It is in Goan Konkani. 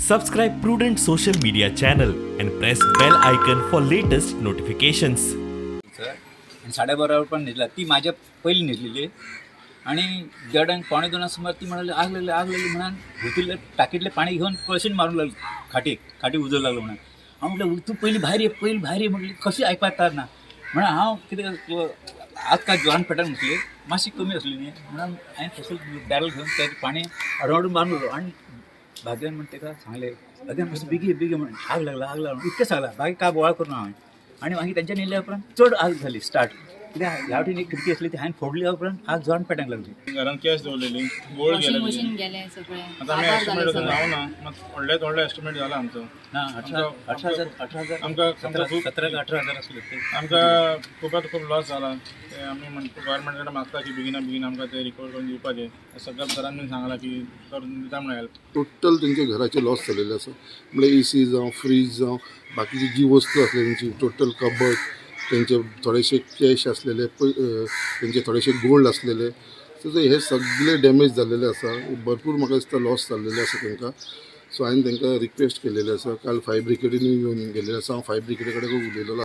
Subscribe Prudent Social Media channel and press bell icon for latest notifications. Sir आणि साडेबारावर पण निजला. ती माझ्या पहिली निजलेली आणि देड आणि 1:45 सुमार ती म्हणाली, आग लागली, आग लागली म्हणून. भोवतीला टाकीतले पाणी घेऊन कळशीन मारून लागली. खाटी खाटी उजळू लागलो म्हणून. हांव म्हटलं, तूं पयलीं भायर ये, पयलीं भायर ये. म्हटली कशी आयकपाक येता ना म्हणून. हांव कितें, आज काय जोरान पेटन म्हटली, मातशी कमी आसली न्ही म्हणून हांवें तसं बॅरल घेवन ते पाणी अडवाडून मारून लागलो. आनी भाग्यान म्हण ताका सांगलें, भाग्यान मातशें बेगी बेगी म्हण, आग लागला, आग लागला, इतकें सांगलां. बाकी काय बोवाळ करून हांवें. आनी मागीर तेंच्यानी येयल्या उपरांत चड आग जाली स्टार्ट. कित्याक, ह्या वटेन एक खिडकी आसली, ती हांवें फोडली. उपरांत आग जोरान पेटूंक लागली. घरान कॅश दवरलेली, गोल्ड वॉशिंग गेलेली. मशीन गेलें सगळें. आता आमी काबार एस्टिमेट जालें अजून सगळें. जावना मात, व्हडले व्हडले एस्टिमेट जाला आमचो. ना, 18 18,000, 18,000. आमकां 17 खूब 17 का 18,000 आसले ते. आमकां खुबात खूब लॉस जाला. ते आमी म्हणटा, गव्हर्मेंट कडेन मागता की बेगिना बेगीन आमकां ते रिकवर करून दिवपाचे. सगळ्या सरान बीन सांगलां की करून दिता म्हणून हेल्प. टोटल तेंच्या घराचे लॉस जालेले आसा. म्हणल्यार एसी जावं, फ्रीज जावं, बाकीची जी वस्तू आसली तेंची, टोटल कबड, तेंचे थोडेशे कॅश आसलेले, तेंचे थोडेशे गोल्ड आसलेले. सो ते हे सगळे डॅमेज जाल्लेले आसा. भरपूर म्हाका दिसता लॉस जाल्लेले आसा तांकां. सो हांवें तांकां रिक्वेस्ट केलेले आसा. काल फायर ब्रिगेडीनूय येवन गेल्लेले आसा. हांव फायर ब्रिगेडी कडेन उलयलेलो.